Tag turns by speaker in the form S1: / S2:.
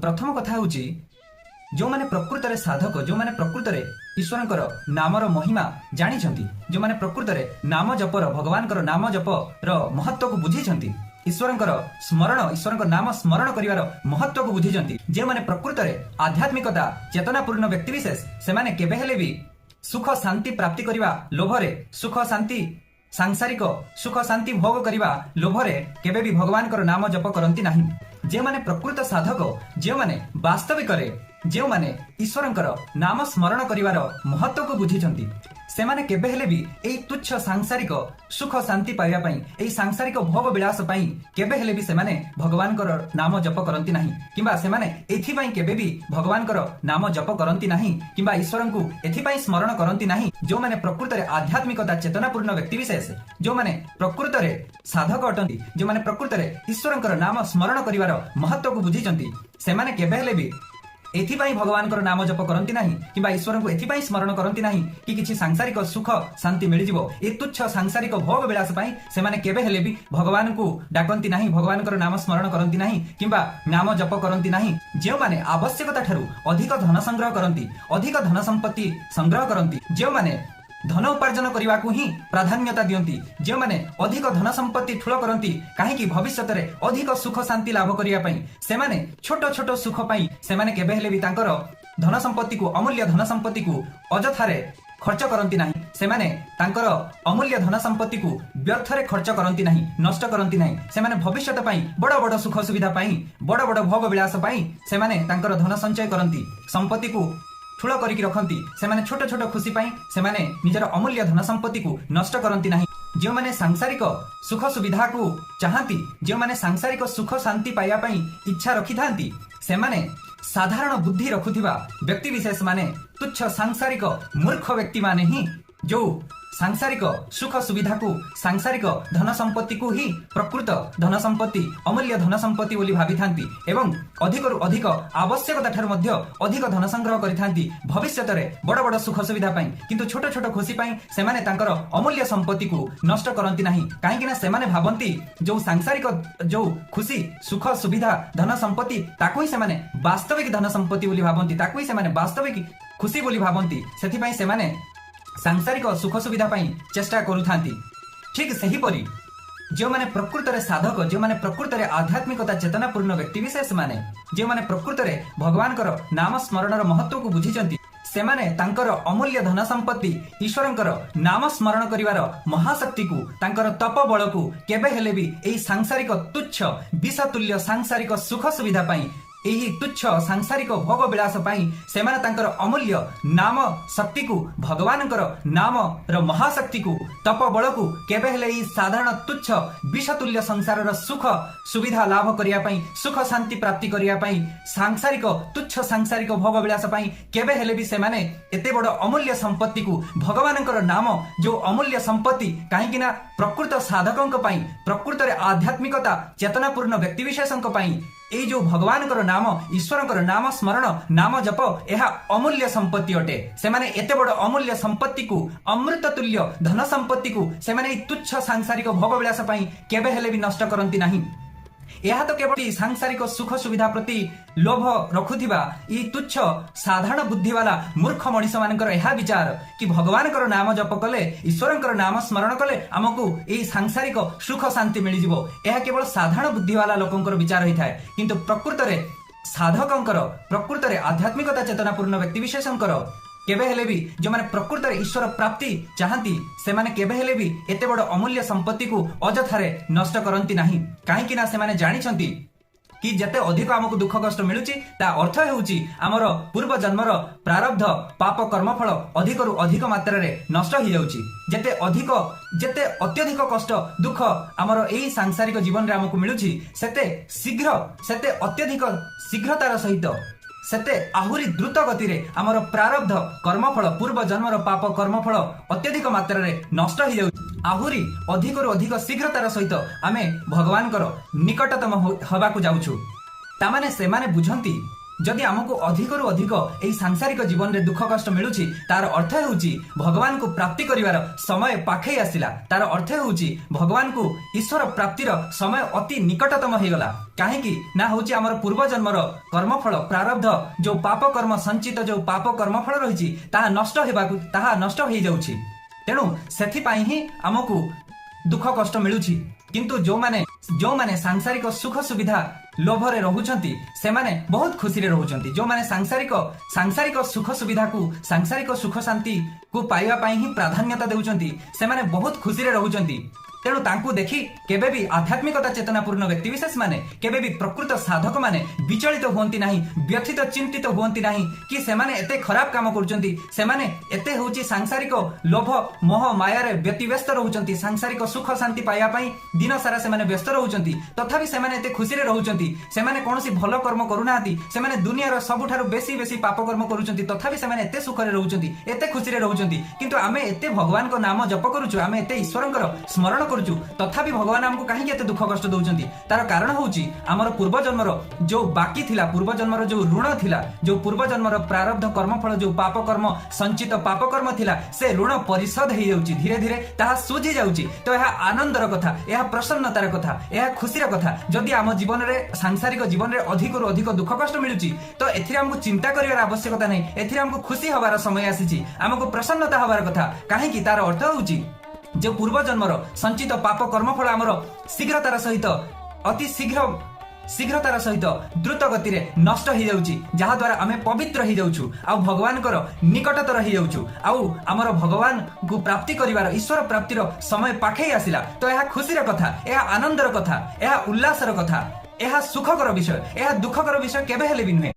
S1: ପ୍ରଥମ କଥା ହେଉଛି, ଯେଉଁମାନେ ପ୍ରକୃତରେ ସାଧକ, ଯେଉଁମାନେ ପ୍ରକୃତରେ ଈଶ୍ୱରଙ୍କର ନାମର ମହିମା ଜାଣିଛନ୍ତି, ଯେଉଁମାନେ ପ୍ରକୃତରେ ନାମ ଜପର, ଭଗବାନଙ୍କର ନାମ ଜପର ମହତ୍ଵକୁ ବୁଝିଛନ୍ତି, ଈଶ୍ୱରଙ୍କର ସ୍ମରଣ, ଈଶ୍ୱରଙ୍କ ନାମ ସ୍ମରଣ କରିବାର ମହତ୍ଵକୁ ବୁଝିଛନ୍ତି, ଯେଉଁମାନେ ପ୍ରକୃତରେ ଆଧ୍ୟାତ୍ମିକତା ଚେତନାପୂର୍ଣ୍ଣ ବ୍ୟକ୍ତିବିଶେଷ, ସେମାନେ କେବେ ହେଲେ ବି ସୁଖ ଶାନ୍ତି ପ୍ରାପ୍ତି କରିବା ଲୋଭରେ, ସୁଖ ଶାନ୍ତି, ସାଂସାରିକ ସୁଖ ଶାନ୍ତି ଭୋଗ କରିବା ଲୋଭରେ କେବେ ବି ଭଗବାନଙ୍କର ନାମ ଜପ କରନ୍ତି ନାହିଁ। ଯେଉଁମାନେ ପ୍ରକୃତ ସାଧକ, ଯେଉଁମାନେ ବାସ୍ତବିକରେ ଯେଉଁମାନେ ଈଶ୍ୱରଙ୍କର ନାମ ସ୍ମରଣ କରିବାର ମହତ୍ଵକୁ ବୁଝିଛନ୍ତି, ସେମାନେ କେବେ ହେଲେ ବି ଏଇ ତୁଚ୍ଛ ସାଂସାରିକ ସୁଖ ଶାନ୍ତି ପାଇବା ପାଇଁ, ଏଇ ସାଂସାରିକ ଭୋଗ ବିଳାସ ପାଇଁ କେବେ ହେଲେ ବି ସେମାନେ ଭଗବାନଙ୍କର ନାମ ଜପ କରନ୍ତି ନାହିଁ, କିମ୍ବା ସେମାନେ ଏଥିପାଇଁ କେବେ ବି ଭଗବାନଙ୍କର ନାମ ଜପ କରନ୍ତି ନାହିଁ, କିମ୍ବା ଈଶ୍ୱରଙ୍କୁ ଏଥିପାଇଁ ସ୍ମରଣ କରନ୍ତି ନାହିଁ। ଯେଉଁମାନେ ପ୍ରକୃତରେ ଆଧ୍ୟାତ୍ମିକତା ଚେତନାପୂର୍ଣ୍ଣ ବ୍ୟକ୍ତିବିଶେଷ, ଯେଉଁମାନେ ପ୍ରକୃତରେ ସାଧକ ଅଟନ୍ତି, ଯେଉଁମାନେ ପ୍ରକୃତରେ ଈଶ୍ୱରଙ୍କର ନାମ ସ୍ମରଣ କରିବାର ମହତ୍ଵକୁ ବୁଝିଛନ୍ତି, ସେମାନେ କେବେ ହେଲେ ବି ଏଥିପାଇଁ ଭଗବାନଙ୍କର ନାମ ଜପ କରନ୍ତି ନାହିଁ, କିମ୍ବା ଈଶ୍ୱରଙ୍କୁ ଏଥିପାଇଁ ସ୍ମରଣ କରନ୍ତି ନାହିଁ କି କିଛି ସାଂସାରିକ ସୁଖ ଶାନ୍ତି ମିଳିଯିବ। ଏ ତୁଚ୍ଛ ସାଂସାରିକ ଭୋଗ ବିଳାସ ପାଇଁ ସେମାନେ କେବେ ହେଲେ ବି ଭଗବାନଙ୍କୁ ଡାକନ୍ତି ନାହିଁ, ଭଗବାନଙ୍କର ନାମ ସ୍ମରଣ କରନ୍ତି ନାହିଁ କିମ୍ବା ନାମ ଜପ କରନ୍ତି ନାହିଁ। ଯେଉଁମାନେ ଆବଶ୍ୟକତା ଠାରୁ ଅଧିକ ଧନ ସଂଗ୍ରହ କରନ୍ତି, ଅଧିକ ଧନ ସମ୍ପତ୍ତି ସଂଗ୍ରହ କରନ୍ତି, ଯେଉଁମାନେ ଧନ ଉପାର୍ଜନ କରିବାକୁ ହିଁ ପ୍ରାଧାନ୍ୟତା ଦିଅନ୍ତି, ଯେଉଁମାନେ ଅଧିକ ଧନ ସମ୍ପତ୍ତି ଠୁଳ କରନ୍ତି, କାହିଁକି? ଭବିଷ୍ୟତରେ ଅଧିକ ସୁଖ ଶାନ୍ତି ଲାଭ କରିବା ପାଇଁ, ସେମାନେ ଛୋଟ ଛୋଟ ସୁଖ ପାଇଁ ସେମାନେ କେବେ ହେଲେ ବି ତାଙ୍କର ଧନ ସମ୍ପତ୍ତିକୁ, ଅମୂଲ୍ୟ ଧନ ସମ୍ପତ୍ତିକୁ ଅଯଥାରେ ଖର୍ଚ୍ଚ କରନ୍ତି ନାହିଁ। ସେମାନେ ତାଙ୍କର ଅମୂଲ୍ୟ ଧନ ସମ୍ପତ୍ତିକୁ ବ୍ୟର୍ଥରେ ଖର୍ଚ୍ଚ କରନ୍ତି ନାହିଁ, ନଷ୍ଟ କରନ୍ତି ନାହିଁ। ସେମାନେ ଭବିଷ୍ୟତ ପାଇଁ ବଡ ବଡ ସୁଖ ସୁବିଧା ପାଇଁ, ବଡ ବଡ ଭୋଗ ବିଳାସ ପାଇଁ ସେମାନେ ତାଙ୍କର ଧନ ସଞ୍ଚୟ କରନ୍ତି, ସମ୍ପତ୍ତିକୁ ଠୁଳ କରିକି ରଖନ୍ତି। ସେମାନେ ଛୋଟ ଛୋଟ ଖୁସି ପାଇଁ ସେମାନେ ନିଜର ଅମୂଲ୍ୟ ଧନ ସମ୍ପତ୍ତିକୁ ନଷ୍ଟ କରନ୍ତି ନାହିଁ। ଯେଉଁମାନେ ସାଂସାରିକ ସୁଖ ସୁବିଧାକୁ ଚାହାନ୍ତି, ଯେଉଁମାନେ ସାଂସାରିକ ସୁଖ ଶାନ୍ତି ପାଇବା ପାଇଁ ଇଚ୍ଛା ରଖିଥାନ୍ତି, ସେମାନେ ସାଧାରଣ ବୁଦ୍ଧି ରଖୁଥିବା ବ୍ୟକ୍ତି ବିଶେଷ ମାନେ, ତୁଚ୍ଛ ସାଂସାରିକ ମୂର୍ଖ ବ୍ୟକ୍ତିମାନେ ହିଁ ଯୋଉ ସାଂସାରିକ ସୁଖ ସୁବିଧାକୁ, ସାଂସାରିକ ଧନ ସମ୍ପତ୍ତିକୁ ହିଁ ପ୍ରକୃତ ଧନ ସମ୍ପତ୍ତି, ଅମୂଲ୍ୟ ଧନ ସମ୍ପତ୍ତି ବୋଲି ଭାବିଥାନ୍ତି ଏବଂ ଅଧିକରୁ ଅଧିକ, ଆବଶ୍ୟକତା ଠାରୁ ମଧ୍ୟ ଅଧିକ ଧନ ସଂଗ୍ରହ କରିଥାନ୍ତି ଭବିଷ୍ୟତରେ ବଡ ବଡ ସୁଖ ସୁବିଧା ପାଇଁ। କିନ୍ତୁ ଛୋଟ ଛୋଟ ଖୁସି ପାଇଁ ସେମାନେ ତାଙ୍କର ଅମୂଲ୍ୟ ସମ୍ପତ୍ତିକୁ ନଷ୍ଟ କରନ୍ତି ନାହିଁ। କାହିଁକି ନା ସେମାନେ ଭାବନ୍ତି, ଯୋଉ ସାଂସାରିକ ଯୋଉ ଖୁସି, ସୁଖ ସୁବିଧା, ଧନ ସମ୍ପତ୍ତି, ତାକୁ ହିଁ ସେମାନେ ବାସ୍ତବିକ ଧନ ସମ୍ପତ୍ତି ବୋଲି ଭାବନ୍ତି, ତାକୁ ହିଁ ସେମାନେ ବାସ୍ତବିକ ଖୁସି ବୋଲି ଭାବନ୍ତି। ସେଥିପାଇଁ ସେମାନେ ସାଂସାରିକ ସୁଖ ସୁବିଧା ପାଇଁ ଚେଷ୍ଟା କରୁଥାନ୍ତି। ଠିକ ସେହିପରି ଯେଉଁମାନେ ପ୍ରକୃତରେ ସାଧକ, ଯେଉଁମାନେ ପ୍ରକୃତରେ ଆଧ୍ୟାତ୍ମିକତା ଚେତନାପୂର୍ଣ୍ଣ ବ୍ୟକ୍ତିବିଶେଷ ମାନେ, ଯେଉଁମାନେ ପ୍ରକୃତରେ ଭଗବାନଙ୍କର ନାମ ସ୍ମରଣର ମହତ୍ଵକୁ ବୁଝିଛନ୍ତି, ସେମାନେ ତାଙ୍କର ଅମୂଲ୍ୟ ଧନ ସମ୍ପତ୍ତି, ଈଶ୍ୱରଙ୍କର ନାମ ସ୍ମରଣ କରିବାର ମହାଶକ୍ତିକୁ, ତାଙ୍କର ତପ ବଳକୁ କେବେ ହେଲେ ବି ଏହି ସାଂସାରିକ ତୁଚ୍ଛ ବିଷତୁଲ୍ୟ ସାଂସାରିକ ସୁଖ ସୁବିଧା ପାଇଁ, ଏହି ତୁଚ୍ଛ ସାଂସାରିକ ଭୋଗ ବିଳାସ ପାଇଁ ସେମାନେ ତାଙ୍କର ଅମୂଲ୍ୟ ନାମ ଶକ୍ତିକୁ, ଭଗବାନଙ୍କର ନାମର ମହାଶକ୍ତିକୁ, ତପ ବଳକୁ କେବେ ହେଲେ ଏହି ସାଧାରଣ ତୁଚ୍ଛ ବିଷତୁଲ୍ୟ ସଂସାରର ସୁଖ ସୁବିଧା ଲାଭ କରିବା ପାଇଁ, ସୁଖ ଶାନ୍ତି ପ୍ରାପ୍ତି କରିବା ପାଇଁ, ସାଂସାରିକ ତୁଚ୍ଛ ସାଂସାରିକ ଭୋଗ ବିଳାସ ପାଇଁ କେବେ ହେଲେ ବି ସେମାନେ ଏତେ ବଡ ଅମୂଲ୍ୟ ସମ୍ପତ୍ତିକୁ, ଭଗବାନଙ୍କର ନାମ ଯୋଉ ଅମୂଲ୍ୟ ସମ୍ପତ୍ତି, କାହିଁକି ନା ପ୍ରକୃତ ସାଧକଙ୍କ ପାଇଁ, ପ୍ରକୃତରେ ଆଧ୍ୟାତ୍ମିକତା ଚେତନାପୂର୍ଣ୍ଣ ବ୍ୟକ୍ତିବିଶେଷଙ୍କ ପାଇଁ ଏଇ ଯୋଉ ଭଗବାନଙ୍କର ନାମ, ଈଶ୍ୱରଙ୍କର ନାମ ସ୍ମରଣ, ନାମ ଜପ, ଏହା ଅମୂଲ୍ୟ ସମ୍ପତ୍ତି ଅଟେ। ସେମାନେ ଏତେ ବଡ ଅମୂଲ୍ୟ ସମ୍ପତ୍ତିକୁ, ଅମୃତ ତୁଲ୍ୟ ଧନ ସମ୍ପତ୍ତିକୁ ସେମାନେ ଏଇ ତୁଚ୍ଛ ସାଂସାରିକ ଭୋଗ ବିଳାସ ପାଇଁ କେବେ ହେଲେ ବି ନଷ୍ଟ କରନ୍ତି ନାହିଁ। ଏହା ତ କେବଳ ସାଂସାରିକ ସୁଖ ସୁବିଧା ପ୍ରତି ଲୋଭ ରଖୁଥିବା ଏଇ ତୁଚ୍ଛ ସାଧାରଣ ବୁଦ୍ଧିବାଲା ମୂର୍ଖ ମଣିଷ ମାନଙ୍କର ଏହା ବିଚାର କି ଭଗବାନଙ୍କର ନାମ ଜପ କଲେ, ଈଶ୍ୱରଙ୍କର ନାମ ସ୍ମରଣ କଲେ ଆମକୁ ଏଇ ସାଂସାରିକ ସୁଖ ଶାନ୍ତି ମିଳିଯିବ। ଏହା କେବଳ ସାଧାରଣ ବୁଦ୍ଧିବାଲା ଲୋକଙ୍କର ବିଚାର ହୋଇଥାଏ। କିନ୍ତୁ ପ୍ରକୃତରେ ସାଧକଙ୍କର, ପ୍ରକୃତରେ ଆଧ୍ୟାତ୍ମିକତା ଚେତନାପୂର୍ଣ୍ଣ ବ୍ୟକ୍ତିବିଶେଷଙ୍କର କେବେ ହେଲେ ବି, ଯେଉଁମାନେ ପ୍ରକୃତରେ ଈଶ୍ୱର ପ୍ରାପ୍ତି ଚାହାନ୍ତି, ସେମାନେ କେବେ ହେଲେ ବି ଏତେ ବଡ ଅମୂଲ୍ୟ ସମ୍ପତ୍ତିକୁ ଅଯଥାରେ ନଷ୍ଟ କରନ୍ତି ନାହିଁ। କାହିଁକି ନା ସେମାନେ ଜାଣିଛନ୍ତି କି ଯେତେ ଅଧିକ ଆମକୁ ଦୁଃଖ କଷ୍ଟ ମିଳୁଛି, ତା ଅର୍ଥ ହେଉଛି ଆମର ପୂର୍ବ ଜନ୍ମର ପ୍ରାରବ୍ଧ ପାପ କର୍ମଫଳ ଅଧିକରୁ ଅଧିକ ମାତ୍ରାରେ ନଷ୍ଟ ହେଇଯାଉଛି। ଯେତେ ଅଧିକ, ଯେତେ ଅତ୍ୟଧିକ କଷ୍ଟ ଦୁଃଖ ଆମର ଏଇ ସାଂସାରିକ ଜୀବନରେ ଆମକୁ ମିଳୁଛି, ସେତେ ଶୀଘ୍ର, ସେତେ ଅତ୍ୟଧିକ ଶୀଘ୍ରତାର ସହିତ, ସେତେ ଆହୁରି ଦ୍ରୁତ ଗତିରେ ଆମର ପ୍ରାରବ୍ଧ କର୍ମଫଳ, ପୂର୍ବ ଜନ୍ମର ପାପ କର୍ମଫଳ ଅତ୍ୟଧିକ ମାତ୍ରାରେ ନଷ୍ଟ ହେଇଯାଉଛି। ଆହୁରି ଅଧିକରୁ ଅଧିକ ଶୀଘ୍ରତାର ସହିତ ଆମେ ଭଗବାନଙ୍କର ନିକଟତମ ହେବାକୁ ଯାଉଛୁ। ତାମାନେ ସେମାନେ ବୁଝନ୍ତି ଯଦି ଆମକୁ ଅଧିକରୁ ଅଧିକ ଏହି ସାଂସାରିକ ଜୀବନରେ ଦୁଃଖ କଷ୍ଟ ମିଳୁଛି, ତାର ଅର୍ଥ ହେଉଛି ଭଗବାନଙ୍କୁ ପ୍ରାପ୍ତି କରିବାର ସମୟ ପାଖେଇ ଆସିଲା। ତାର ଅର୍ଥ ହେଉଛି ଭଗବାନଙ୍କୁ ଈଶ୍ୱର ପ୍ରାପ୍ତିର ସମୟ ଅତି ନିକଟତମ ହେଇଗଲା। କାହିଁକି ନା ହଉଛି ଆମର ପୂର୍ବ ଜନ୍ମର କର୍ମଫଳ, ପ୍ରାରବ୍ଧ, ଯୋଉ ପାପ କର୍ମ ସଞ୍ଚିତ, ଯୋଉ ପାପ କର୍ମଫଳ ରହିଛି, ତାହା ନଷ୍ଟ ହେଇଯାଉଛି। ତେଣୁ ସେଥିପାଇଁ ହିଁ ଆମକୁ ଦୁଃଖ କଷ୍ଟ ମିଳୁଛି। କିନ୍ତୁ ଯୋଉମାନେ ଯୋଉମାନେ ସାଂସାରିକ ସୁଖ ସୁବିଧା ଲୋଭରେ ରହୁଛନ୍ତି, ସେମାନେ ବହୁତ ଖୁସିରେ ରହୁଛନ୍ତି। ଯୋଉମାନେ ସାଂସାରିକ ସୁଖ ସୁବିଧାକୁ, ସାଂସାରିକ ସୁଖ ଶାନ୍ତିକୁ ପାଇବା ପାଇଁ ହିଁ ପ୍ରାଧାନ୍ୟତା ଦେଉଛନ୍ତି, ସେମାନେ ବହୁତ ଖୁସିରେ ରହୁଛନ୍ତି। ତେଣୁ ତାଙ୍କୁ ଦେଖି କେବେ ବି ଆଧ୍ୟାତ୍ମିକତା ଚେତନାପୂର୍ଣ୍ଣ ବ୍ୟକ୍ତିବିଶେଷ ମାନେ, କେବେ ବି ପ୍ରକୃତ ସାଧକ ମାନେ ବିଚଳିତ ହୁଅନ୍ତି ନାହିଁ, ବ୍ୟଥିତ ଚିନ୍ତିତ ହୁଅନ୍ତି ନାହିଁ କି ସେମାନେ ଏତେ ଖରାପ କାମ କରୁଛନ୍ତି, ସେମାନେ ଏତେ ହେଉଛି ସାଂସାରିକ ଲୋଭ ମୋହ ମାୟାରେ ବ୍ୟତିବ୍ୟସ୍ତ ରହୁଛନ୍ତି, ସାଂସାରିକ ସୁଖ ଶାନ୍ତି ପାଇବା ପାଇଁ ଦିନ ସାରା ସେମାନେ ବ୍ୟସ୍ତ ରହୁଛନ୍ତି, ତଥାପି ସେମାନେ ଏତେ ଖୁସିରେ ରହୁଛନ୍ତି। ସେମାନେ କୌଣସି ଭଲ କର୍ମ କରୁନାହାନ୍ତି, ସେମାନେ ଦୁନିଆର ସବୁଠାରୁ ବେଶୀ ବେଶୀ ପାପ କର୍ମ କରୁଛନ୍ତି, ତଥାପି ସେମାନେ ଏତେ ସୁଖରେ ରହୁଛନ୍ତି, ଏତେ ଖୁସିରେ ରହୁଛନ୍ତି। କିନ୍ତୁ ଆମେ ଏତେ ଭଗବାନଙ୍କ ନାମ ଜପ କରୁଛୁ, ଆମେ ଏତେ ଈଶ୍ୱରଙ୍କର ସ୍ମରଣ କରୁଛୁ, ତଥାପି ଭଗବାନ ଆମକୁ କାହିଁକି ଏତେ ଦୁଃଖ କଷ୍ଟ ଦଉଛନ୍ତି? ତାର କାରଣ ହଉଛି ଆମର ପୂର୍ବ ଜନ୍ମର ଯୋଉ ବାକି ଥିଲା, ପୂର୍ବ ଜନ୍ମର ଯୋଉ ଋଣ ଥିଲା, ଯୋଉ ପୂର୍ବ ଜନ୍ମର ପ୍ରାରବ୍ଧ କର୍ମଫଳ, ଯୋଉ ପାପ କର୍ମ, ସଞ୍ଚିତ ପାପ କର୍ମ ଥିଲା, ସେ ଋଣ ପରିଶୋଧ ହେଇଯାଉଛି, ଧୀରେ ଧୀରେ ତାହା ସୁଝି ଯାଉଛି। ତ ଏହା ଆନନ୍ଦର କଥା, ଏହା ପ୍ରସନ୍ନତାର କଥା, ଏହା ଖୁସିର କଥା। ଯଦି ଆମ ଜୀବନରେ, ସାଂସାରିକ ଜୀବନରେ ଅଧିକରୁ ଅଧିକ ଦୁଃଖ କଷ୍ଟ ମିଳୁଛି, ତ ଏଥିରେ ଆମକୁ ଚିନ୍ତା କରିବାର ଆବଶ୍ୟକତା ନାହିଁ। ଏଥିରେ ଆମକୁ ଖୁସି ହବାର ସମୟ ଆସିଛି, ଆମକୁ ପ୍ରସନ୍ନତା ହବାର କଥା। କାହିଁକି? ତାର ଅର୍ଥ ହଉଛି ଯେଉଁ ପୂର୍ବ ଜନ୍ମର ସଞ୍ଚିତ ପାପ କର୍ମଫଳ ଆମର ଶୀଘ୍ରତାର ସହିତ, ଅତି ଶୀଘ୍ର ଶୀଘ୍ରତାର ସହିତ ଦ୍ରୁତ ଗତିରେ ନଷ୍ଟ ହେଇଯାଉଛି, ଯାହାଦ୍ୱାରା ଆମେ ପବିତ୍ର ହେଇଯାଉଛୁ ଆଉ ଭଗବାନଙ୍କର ନିକଟତର ହେଇଯାଉଛୁ ଆଉ ଆମର ଭଗବାନଙ୍କୁ ପ୍ରାପ୍ତି କରିବାର, ଈଶ୍ୱର ପ୍ରାପ୍ତିର ସମୟ ପାଖେଇ ଆସିଲା। ତ ଏହା ଖୁସିର କଥା, ଏହା ଆନନ୍ଦର କଥା, ଏହା ଉଲ୍ଲାସର କଥା, ଏହା ସୁଖକର ବିଷୟ, ଏହା ଦୁଃଖକର ବିଷୟ କେବେ ହେଲେ ବି ନୁହେଁ।